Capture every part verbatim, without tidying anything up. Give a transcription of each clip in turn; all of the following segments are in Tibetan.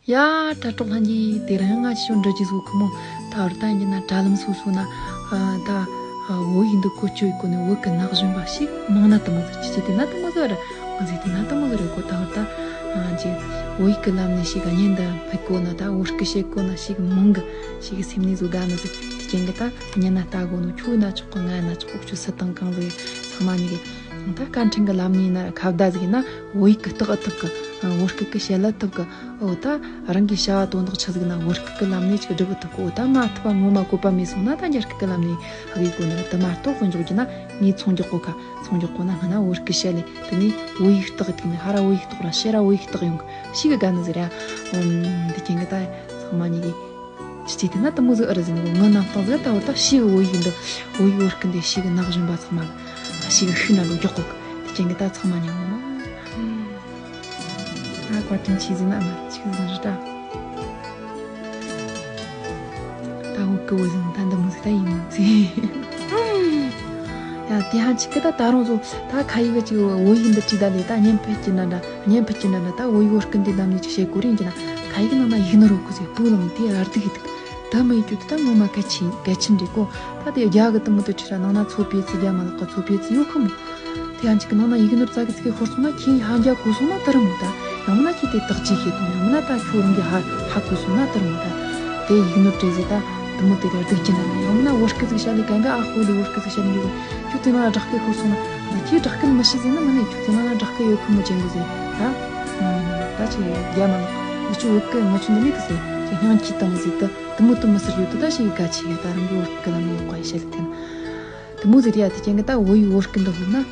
ཡ། དྲ་གྲོགས་ལྷན་རྒྱས། དེ་རིང་ང་ཅི་ཞོ་འདྲི་རྒྱུ་བཟོ་གི་མོ། ད་བར་ད་ཡིན་ན་དྲ་ལམ་སོ་སོ་ན་ཨ་ད་ཨ་བོད་ཡིག་འདི་བཀོལ་སྤྱོད་ཡི་གོ་ནས་བོད་ཀྱི་ན་གཞོན་པ་ཞིག་མང་ན་དུ་མོ་ཟིག་ཅི་ཅི་དེ་ན་དུ་མོ་ཟིག་ར། ང་ཟིག་དེ་ན་དུ་མོ་ཟིག་ར་གོ། ད་བར་ད་ཨ་ཅི་བོད་ཡིག་གི་ལམ་ནས་ཞིག་གཉེན་དུ་ཕེབས་གོ་ན། ད་བོད་སྐད་བཤད་གོ་ན་ཞིག་མང་གི་ཞིག་སེམས་ནས་བཟོ་དགའ་ནི་ཟིག་དེ་ཅན་གི་ད་གཉེན་ན་ལྟ་གོ་ནོ། ཁྱོད་ན་ཆོག་གི། ང་ན་ཆོག་གི། ཁྱོད་སུ་དང་གང་ཟིག་ཚང་མ་ཉིད་ཀྱི་ད་སྐད་འཕྲིན་གྱི་ལམ་ནས་ན་ཁ་བརྡ་ཟིག་ཡིན་ན་བོད་ཡིག་གི་བཏགས་ཐུབ་གི། བོད་སྐད་གི་བཤད་ལ་ཐུབ་གི། འོ་ད་རང་གི་བྱ་བ་དོན་དག་ཆི་ཟིག་ན་བོད་སྐད་གི་ལམ་ནས་ཅིག་སྒྲུབ་ཐུབ་གི། འོ་ད་མ་ཐུབ་པ་ངོ་མ་བཀོད་པ་མེད་སོང་ན་ད་རྒྱ་སྐད་གི་ལམ་ནས་ཧ་གི་གོ་ནི་རེད། དེ་མ་གཏོགས་དཔེ་འཇོག་རྒྱུ་ན་ངས་ཚོང་རྒྱག་གོ་ཁ། ཚོང་རྒྱག་གོ་ན་སྔ་ན་བོད་སྐད་བཤད་ལེ། དེ་ནས་བོད་ཡིག་བཏགས། དེ་ནས་ཧ་ར་བོད་ཡིག་བཏགས་ར་ཤེ་ར་བོད་ཡིག་བཏགས་ཡོང་གི་ཞིག་གི་དགའ་ནི་ཟེར་ཡ། འོམ་འདི་ཁྱེད་ཀྱི་ད་ཚང་མ་ཉིད་ཀྱི་ཅི་ཅི་དེ་ན་དུ་མོ་ཟིག་ཨ་ར་ཟིན་གོ། ངི་ནམ་སྟངས་ཟིག་ད་བར་ད་ཤི་གི་བོད་ཡིག་འདི་བོད་ཡིག་བོད་སྐད་འདི་ཤི་གི་ན་གཞོན་པ་ཚང་མ་ལ་ཤི་གི་ཤི་ན་ལོ་མགྱོགས་གོ། དེ་ཅན་གི་ད་ཚང་མ་ཉམས་མོ། ད་བཀའ་དྲིན་ཆེ་ཟིན་ཨ་མ་ཆིག་ཟིན་རི་ད། ད་འུ་ཀི་བོ་ཟིན་ད་འདི་མོ་ཟིག་ད་ཡིན་མོ་ཟིག་ཡ་དེ་ཧ་ཅིག་གི་ད་ད་རུང་ཟོ་ད་ཁ་ཡི་གི་ཅིག་བོད་ཡིག་འདི་བྲིས་ད་ལས་ད་བརྙན་ཕུད་ཀྱི་ན་འདྲ། བརྙན་ཕུད་ཀྱི་ན་འདྲ། ད་བོད་ཡིག་བོད་སྐད་འདི་འདམ་ནས་ཅིག་བཤད་དགོས་རེད་ཀྱི་ན། ཁ་ཡི་གི་ནང་ན་ཡིག་ནོར་ཡོད་གི་ཟེར། སྤུ་ལངས་དེ་ཨར་དུ་གི་འདུག་ད་མི་ཡི་རྒྱུད་དུ་ད་ངོ་མ་གལ་ཆེ་གལ་ཆེན་རེད་གོ། ད་དེ་རྒྱ་གི་དུ་མི་དུ་ཁྲི་ར་ནང་ན་ཚོ་པའི་ཚི་རྒྱ་མ་ལག་གི་ཚོ་པའི་ཚི་ཡོད་གི་མོ། དེ་ཡང་ཅིག་གི་ནང་ན་ཡིག་ནོར་ཙག་གི་ཙིག་གི་ཤོར་སོང་ན་ཁྱེད་ཧ་རྒྱ་གོ་སོང་ན་དུ་རུ་མོ། ད་ཡང་མིན་ན་ཁྱེད་དེ་དག་ཅིག་བྱེད་དང་། ཡང་མིན་ན་ད་ཁྱོད་རང་གི་ཧ་ཧ་གོ་སོང་ན་དུ་རུ་མོ། ད་དེ་ཡིག་ནོར་བྲིས་ཟེར་ད་དུ་མི་དེ་ལ་སྡུག་ཅི་ན། ཡང་མིན་ན་བོད་སྐད་ཟིག་བཤད་ལས་གན་གི་ཨ་ཧོ་ལས་བོད་སྐད་ཟིག་བཤད་ནི་ཡོད། ཁྱོད་དེ་ན་སྦྲག་སྐད་ཤོར་སོང་ན་ད་ཁྱེད་སྦྲག་སྐད་མི་ཤེས་ཟེར་ན་མིན་ནས། ཁྱོད་དེ་ན་སྦྲག་སྐད་ཡོད་ཁུ་མོ་ཅན་གི་ཟེར་ད། ད་ཅིག་རྒྱ་མ་ལགས་འུ་ཆོ་བོད་སྐད་ང་ཆོ་འདི་མེད་དུ་ཟེར་ཁྱེད་སྙིང་ཁྱི་དང་ཟེར་ད། དུ་མོ་དུ་མི་ཟེར་ཡོད་དུ་ད་ཞིག་ག་ཆེ་གི་ད་རང་གི་བོད་སྐད་ལ་མི་ཡོད་ག་ཡི་བཤད་ལ་དེ་ན། དུ་མོ་ཟེར་ཡ་དེ་ཅན་གི་ད་བོད་ཡིག་བོད་སྐད་འདི་ཧོབ་ན་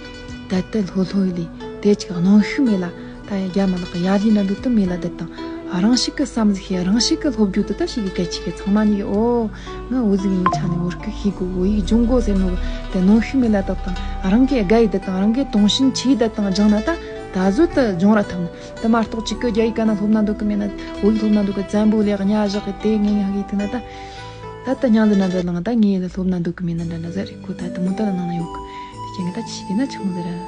ད་ལྟ་ལྷོད་ལྷོད་ཡི་ལས་དེ་ཅིག་གནོན་ཤུགས་མེད་ལ། ད་ཡ་རྒྱ་མ་ལགས་ཀྱི་ཡ་ལི་ན་འདུག་དུ་མེད་ལ་བསྡད་དང་། རང་ཞིག་གི་བསམ་གཟིགས་ཤེས། རང་ཞིག་གི་སློབ་རྒྱུ་དུ་ད་ཞིག་གི་གལ་ཆེ་གི། ཚང་མ་ཉིད་ཀྱི་ཨོ་ང་འུ་ཟིག་ཡིན་ཆ་ནས་བོད་སྐད་ཤེས་དགོས། བོད་ཡིག་སྦྱོང་དགོས་ཟེར་ནོ་དེ་གནོན་ཤུགས་མེད་ལ་བསྡད་དང་། རང་གི་དགའ་ཡི་བསྡད་དང་། རང་གི་དུང་ཞེན་ཆེ་བསྡད་དང་སྦྱངས་ན་ད་ད་གཟོད་དུ་སྦྱོང་ར་ཐུབ་ནི། དེ་མ་གཏོགས་གཅིག་གི་རྒྱ་ཡིག་ག་ན་སློབ་ན་འདོད་གི་མེད་ན། བོད་ཡིག་སློབ་ན་འདོད་གི། བཙན་པོ་ལས་གཉའ་བཞག་གི་དེ་ངེས་ངེས་ཧ་གི་ཐུག་ན་ད། ད་ལྟ་ཉང་ལི་ན་འདྲ་ལང་ད་ངེས་ལ་སློབ་ན་འདོད་གི་མེད་ན་འདྲ་འདྲ་ཟེར་རེད་ཁོ། ད་དུ་མོ་ད་ལ་ནང་ན་ཡོད་གི། དེ་ཁྱེད་ཀྱི་ད་ཅི་ཞིག་ན་ཆུང་ཟེར་ར།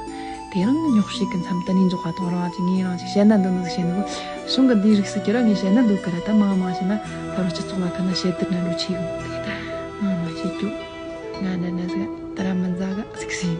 དེ་རང་ཉོག་བཤད་གི་མཚམས་ད་ནི་འཇོག་ག་དང་རང་ཅིག་ངེས་རང་ཅིག་བཤད་ན་འདོད་ནི་ཟིག་བཤད་ནི་གོ། གཞུང་གི་འདི་རིགས་སུ་ཁྱེད་རང་ངས་བཤད་ན་འདོད་གི་ར། ད་མང་མང་བཤད་ན་ད་རང་སྤྱི་ཚོགས་ལ་ཁ་ན་བཤད་དུ་ན་འགྲོ་ཆེ་གི། དེ་ད་མང་མང་བཤད་རྒྱུ་ང་འདྲ་འདྲ་ཟིག་ད་ར་མི་མཛའ་གི་ཟིག་ཟིག